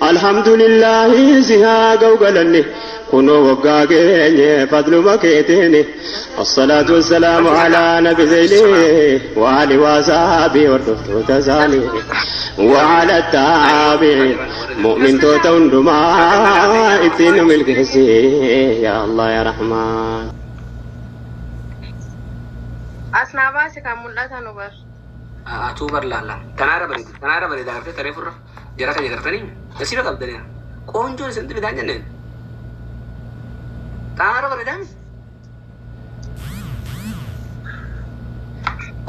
Alhamdulillahi si haa ga'u galanni kunoo waggaa geenye fadluma keetiini. Assalaatu wassalaamu alaa nabi zeyni wa ali wa sahaabii hordoftoota isaanii wa ala taabiin mu'mintoota hundumaa ittiin nu milkeessi yaa Allah yaa Rahmaan. As naa baasi kan mul'atanu bar. Atuu bar laalla. Tanaara bareeda. Tanaara bareeda agartee taree furra. Jara keenya gartanii nasiiba qabdanii. Qoonjoon isin bidaan jenneen. Tanaara bareedaa miti.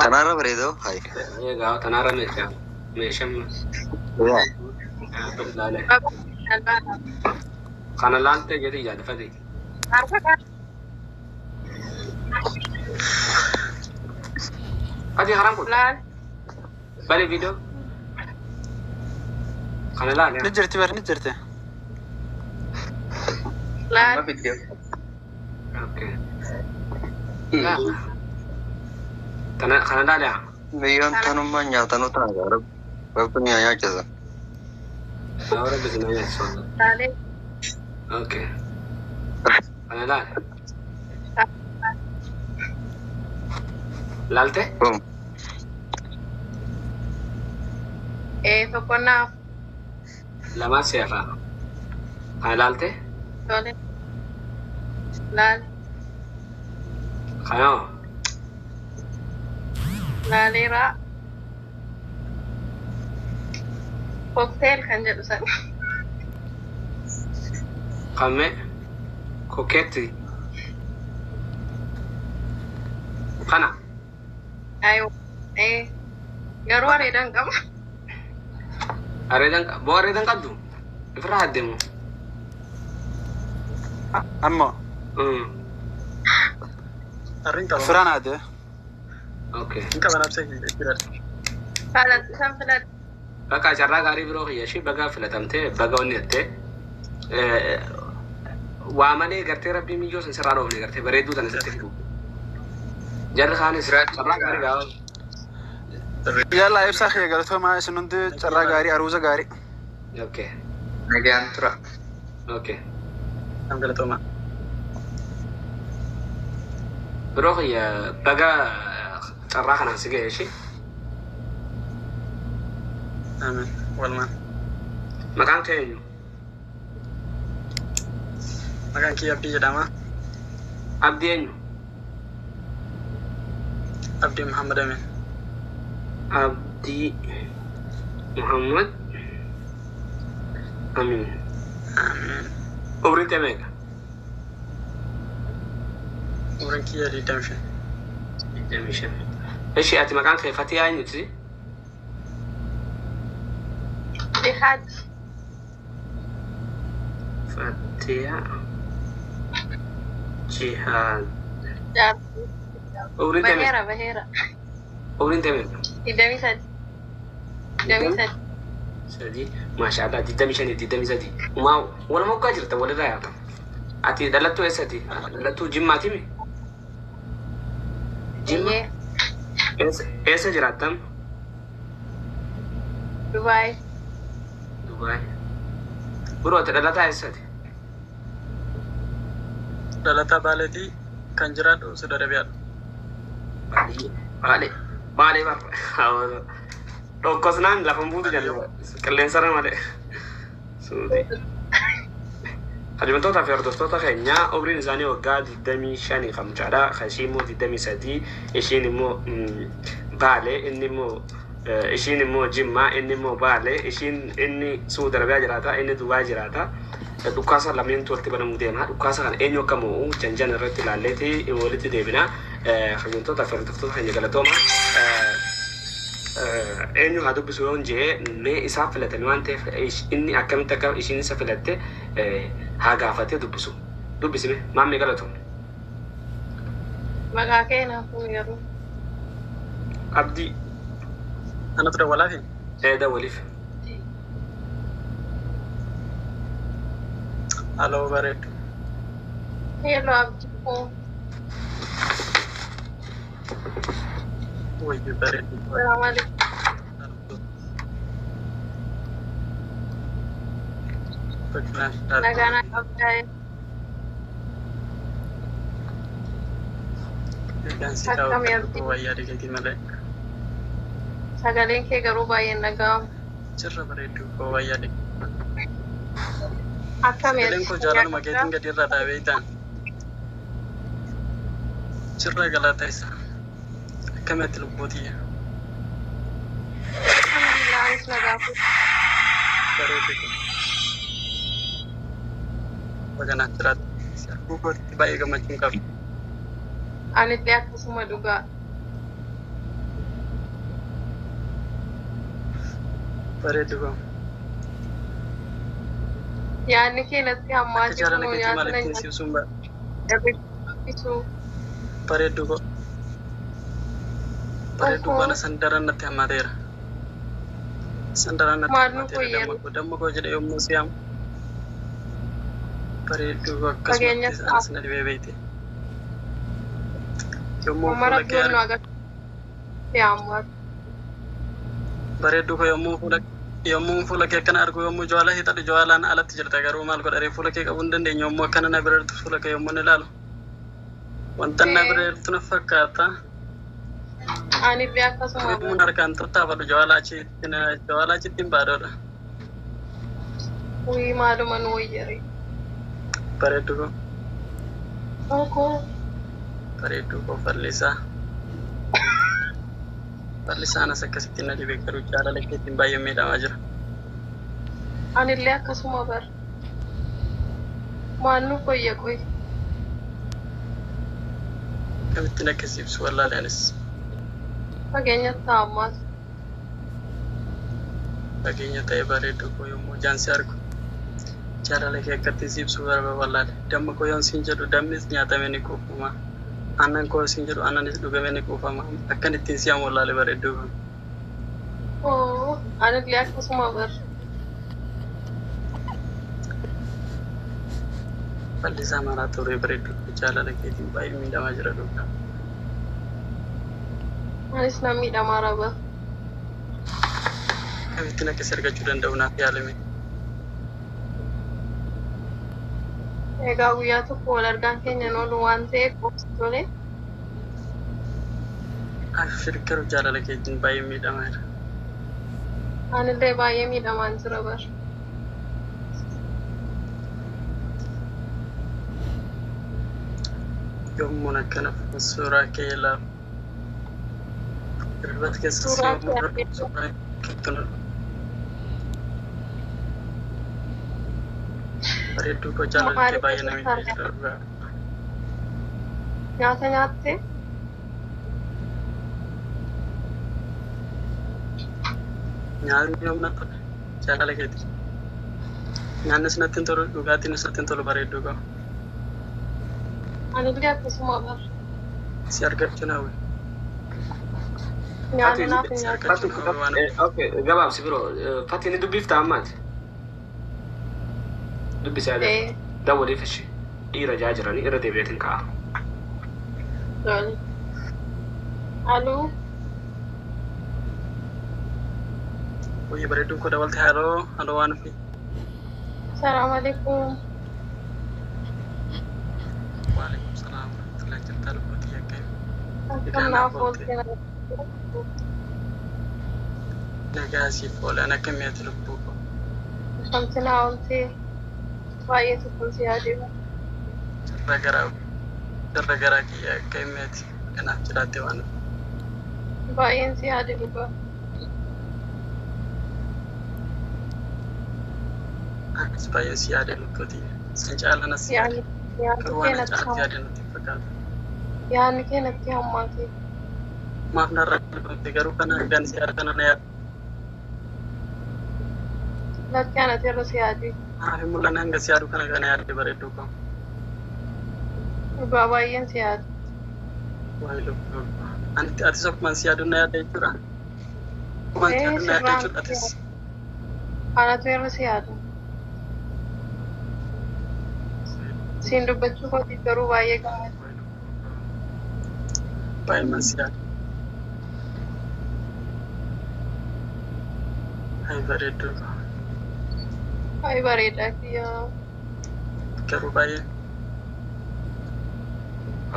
Tanaarra bareedoo hayi. Egaa tanaara meeshaa meeshaa laale. Kana laaltee jedhee yaadfate. Harka Ati haram kun. laal. Bale viidiyoo. Kana laale. Ni jirti bar ni jirti. Laal. Okay. Tana kana laale. Biyyoon tanummaa nyaatanuu tana gaara. Rabbi ni nyaachisa. Laura bisinaa nyaachisa. Laalee. Okay. Kana laale. Laalte? Boom. Ee tokko naaf Lamaan seerraa. Kana laalte? tole. Laal. Kana hoo? Laaleeraa. Kokteel kan jedhu sana. Kamme kokeetti. Kana. Ayoo. Ee. Garuu areedaan qaba. Areedan boo areedan qabdu. Ifirraa adeemu. Ammoo Arriin qaba. firaan aadee. Okay. Hin qaban absee jira. Filadhu isaan filadhu. Bakka carraa gaarii biroo kiyya ishee baga filatamtee baga onni jettee waa malee gartee rabbii miyyoo san sirraa dhoofne gartee bareedduu tana sitti fidu. Jarri kaanis carraa gaarii gaafa. Yalla ibsaa kiyya galatoomaa isin hundi carraa gaarii aruuza gaarii. Okay. Nagaan tura. Okay. Kan galatoomaa. Biroo kiyya baga carraa kanaan si ga'e ishee. Amiin. Walumaan. Maqaan kee eenyu? Maqaan kiyya Abdii jedhama. Abdii eenyu? Abdii Muhammad Amin. Abdii Muhammad Amin. Amiin. Umriin tee meeqa? Umriin kiyya 25. 25. Ishee ati maqaan kee Fatiyaa eenyuti? Jihaad. Fatiyaa Jihaad. Jaartii. Umriin tee meeqa? Baheera baheera. Umriin tee meeqa? 23. 23. Sadii. Maashaallah 25 23. Umaa wal moggaa jirta walirraa yaata. Ati dhalattuu eessati? Dhalattuu Jimmaati mi? Jimma? Eeyyee. Eessa jiraattam? Dubaay. Dubaay. Biroo ati dhalataa eessati? Dhalataa Baaleetii kan jiraadhu Saudi Arabiyaadha. Baalee. Baalee. Baalee barra. Dhokkosnaan lafa hin buutu jalla. Qilleensarra malee. Suuti. Kabajamtootaa fi hordoftoota keenya umriin isaanii waggaa 25 kan mucaadha. Kan ishii immoo 23, ishiin immoo Baalee, inni immoo ishiin immoo Jimmaa, inni immoo Baalee, ishiin inni Suudi Arabiyaa jiraata, inni Dubaay jiraata. Dhukkaasa lameentu walitti banamuu deema. Dhukkaasa kana eenyu akka mo'u janjan irratti ilaalleeti walitti deebina. Kabajamtootaa fi hordoftoota keenya galatooma. Eenyu haa dubbisu yoon jee mee isaa filatame waan ta'eef inni akkamitti akka ishiin isa filatte haa gaafatee dubbisu. Dubbisime maammee galatoom. Maqaa kee naaf himi garuu. Abdii. Anatu dawwalaafi? Ee dawwaliif. Aloo bareeddu. Hello Abdii koo. Wayyo bareeddu. Salaam alaikum. Bakka naaf Nagaa jiraattu. naa qabdaa. Nagaan si kaa'u Akkam lubbuu abdii. wayyaa dhigeetii malee. Sagaleen kee garuu baay'een dhaga'amu. Jirra bareedduu koo wayyaa dhigeetii. Akkam Sagaleen koo abdii nagaa jaalaluma qabdaa. keetiin gadi irraa dhaabee ta'an. Jirra galata isa. Akkamitti lubbuutiyya. Alhamdulillah anis nagaa koo. Bareedduu koo. Bakka naaf jiraattu. Si arguu kootti baay'ee gammachuun qaba. Anillee akkasuma dhugaa. Bareedduu koo. Yaadni kee natti Akka hammaate jaalala kunoo keetii nyaata maal na ittiin si ibsuun ba'a. nyaata. Bareedduu koo. Bareedduu Ohoo koo san daran natti hammaateera. San daran natti maal nu hammaateera fayyaru damma koo. Damma koo jedhee yommuu si yaamu. Bareedduu koo fageenya akkasumatti anas na dhibee beekte. Yommuu amma fuula rabbi kee ol nu argu. agarsiise ammaati. Bareedduu koo yommuu fuula kee akkana argu yommuu jawala hiixadhu jawalaan alatti jirta garuu maal godha ree fuula kee qabuu hin dandeenye yommuu akkana na bira jirtu fuula kee yommuu ni ilaalu. Wanta na bira jirtu na fakkaata. Anillee akkasuma Yommuun harkaan tattaafadhu jawala achitti jawala achitti hin baadoodha. wii maaluma nu wayyare. Bareedduu koo Ohoo bareedduu koo fallisaa. Fallisaa anas akkasitti na dhibee garuu jaalala keetiin baay'ee miidhamaa jira. Anillee akkasuma bar maal nu fayya qoy. Akkamittiin akkasii ibsu wallaale anis. Fageenyatti ammaati. Fageenya ta'e bareedduu koo yommuu ijaan si argu. Jaalala kee akkatti si ibsu barba wallaale. Damma koo yoon siin jedhu dammis nyaatamee ni quufama. Aannan koo siin jedhu aannanis dhugamee ni quufama. Akkan ittiin si yaamu wallaale bareedduu koo. Oo anillee akkasuma bar Fallisaa maraa turee bareedduu koo jaalala keetiin baay'ee miidhamaa jira dhugaa. Anis nan miidhamaa raba. Akkamittiin akkasii argachuu danda'u naaf yaalame. Egaa guyyaa tokko wal argaan keenya hin oolu waan ta'eef obsi tole. Abshir garuu jaalala keetiin baay'ee miidhamaa jira. Anillee baay'ee miidhamaan jira bar. Yommuun akkana suuraa kee ilaalu. Hirribata keessas Suuraa yommuu kee rafu argee suuraa keetu na dhufa. Bareedduu koo jaalalli kee maaliif baay'ee na asitti miidhee argaa jira dhugaa. nyaata nyaatte Nyaanni yoom na tole jaalala keeti. Nyaannis natti hin tolu dhugaatiinis natti hin tolu bareedduu koo. Anillee akkasuma bar Si argachuu na hawwe. nyaanni Fati, naaf hin Si nyaatamu. Fati, argachuu na hawwe waan okay, gabaabsi biroo. Fati ni dubbifta ammaati. Dubbisaa jira. Ee Dawwaliif ishee dhiira jaa jiranii irra deebi'eetiin ka'a. tole. Aluu Wayya bareedduu koo dabalte haaloo haaloo waan ofii. Salaam alaikum. Waalaikum salaam warahmatullahi jirtaa lubbuutii akkami. Akkam Nagaa naaf naaf oolte. oolte Nagaa siif oolan akkamii ati lubbuu koo. Akkamitti naa oolte baay'ee tokko si yaadee Sirra garaa sirra garaa kiyya akkamii ati kanaaf jiraatte waan ofii. baay'een si yaade dhugaa. Anis baay'ee si yaade lubbuutii. Sin caalanas si yaade. Yaadni yaadni Garuu kee waan natti caalatti hamma yaade natti hin fakkaatu. yaadni kee natti hammaate. Maaf narraa qalbamte garuu kana argaan si yaadu kana na yaadu. Lakki anati irra si yaade Maaf hin mul'anne hanga si yaadu kana kana yaadde bareedduu koo. dhugaa baay'een si yaade. Waayee lubbuu koo. Anti atis akkumaan si yaadu na yaadda jechuudha. Akkumaan si Ee yaadu na yaadda sirraan jechuudha si atis. yaade anatu irra si yaade. Siin dubbachuu kootiif garuu baay'ee gammada. Waayee lubbuu koo. Baay'ee si yaadu. Ay bareedduu koo. Ay bareedaa kiyyaa. Garuu baay'ee.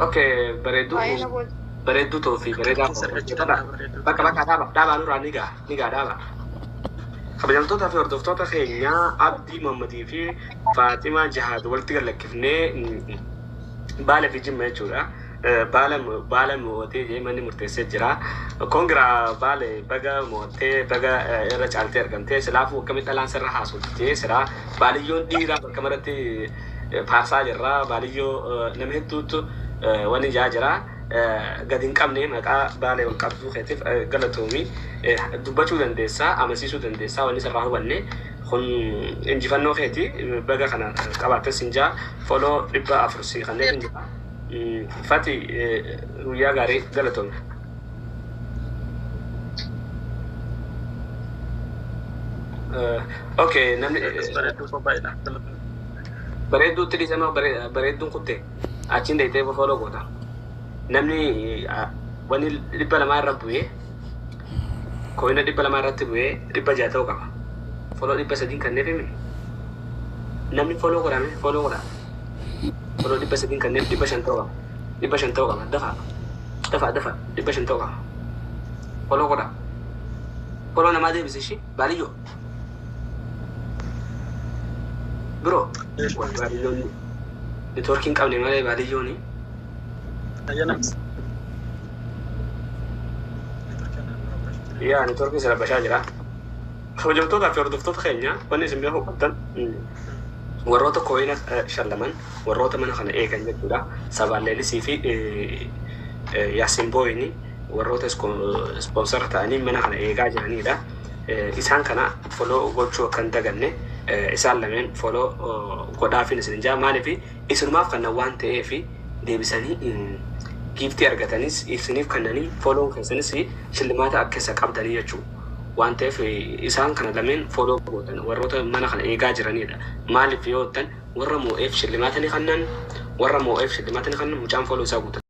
Okay, bareedduu Baay'ee na boonsa. bareedduu ta'uu fi bareedaa Akkatti sirrachuu danda'a bareedduu. Bakka bakka dhaaba dhaabaa nurraa ni gaa ni gaa dhaaba. Kabajamtootaa fi hordoftoota keenyaa Abdii Muhammadii fi Faaximaa Jahaad walitti gallakkifnee baala fi jimma jechuudha. Baala baala mo'atee jee manni murteessee jira. Kongiraa baale baga mo'attee baga irra caaltee argamtee silaafuu akkamitti dhalaan sirra haasofte siraa baaliyyoon dhiiraa bakka maratti faarsaa jirra. Baaliyyoo nama hedduutu wani jaa jira. Gadi hin qabne maqaa baalee ol qabduu keetiif galatoomi dubbachuu dandeessaa amansiisuu dandeessaa wanni sirraa hubanne kun injifannoo keeti baga kana qabaattes hin jaa foloo 400 si kanneen hin jira. Fati guyyaa gaarii galatoomi. Okay, namni Bareedduu koo baay'ee naaf galatoomi. Bareedduutti dhiisama bareedduun kutte achiin deetee foloo goota. Namni wanni 200 irra bu'ee koyina 200 irratti bu'ee 600 ta'uu qaba. Foloo 300 kanneef himi. Namni foloo godhame foloo godha. Foloo 300 kanneef 500 ta'uu qaba. 500 ta'uu qaba. Dafa dafa dafa 500 ta'uu qaba. Foloo godha. Foloo namaa deebisi ishii baaliyyoo. Biroo baaliyyoon neetwoorkii hin qabne malee baaliyyooni. Ayyaana. Yaa neetwoorkiin si rabbashaa jira. Kabajamtootaa fi hordoftoota keenya wanni isin beekuu qabdan warroota kooyina shallaman warroota mana kana eegan jechuudha. Sabaan Leellisii fi Yaasin Booyini warroota ispoonsara ta'anii mana kana eegaa jiranidha. Isaan kana foloo gochuu akka hin daganne isaan lameen foloo godhaafin isin jaa maaliif isinumaaf kana waan ta'eef deebisanii giiftii argatanis isiniif kannanii foloon keessanis shillimaata akka isa qabdanii jechuudha. Waan ta'eef isaan kana lameen foloo gootan warroota mana kana eegaa jiranidha. Maaliif yoo ta'an warra moo'eef shillimaata ni kannan warra moo'eef shillimaata ni kannan mucaan foloo isaa guutan.